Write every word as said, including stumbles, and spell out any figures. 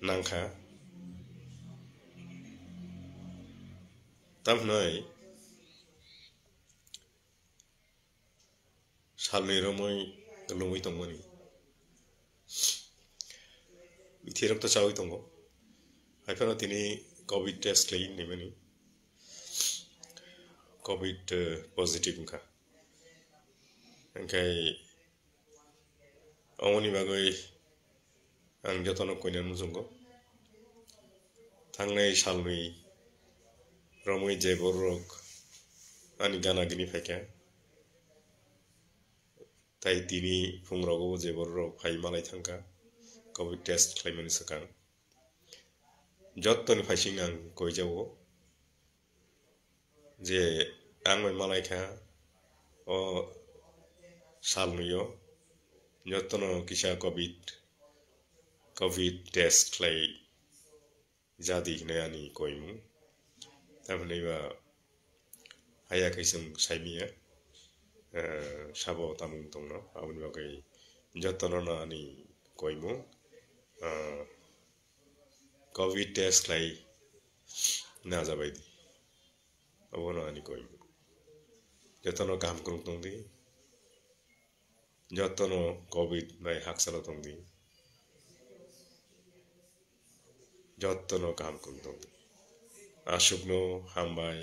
nangkha. Tamhinai salni romwi lungwi tongmani. Bithirok to chawi tongo. Haiphano tini covid test khlai hinwi mani. Covid, eh, positive wngkha. Hingkhai omoni bagwi ang jotono koinani muchungo. Thangnai salni romwi je bororok ani gana gini phaikha, tai tini phungrogo je bororok phai malai thangkha covid test khlaimani swkang. Jottoni phaising ang koijago. Je ang bai malai kha o salnwi o jotono kisa covid, covid test khlai jadi hinwi ani koimung. Tamhinwi ba haya khe chwng saimanya, eh, sabo tamung tongno, aboni bagwi jotono no ani koimung, eh, covid test khlai najabaidi. Obono ani koi. Jotono kaham kwrwng tongdi. Jotono covid bai haksalo tongdi. Jotono kaham kwrwng tongdi. Aswkno hambai,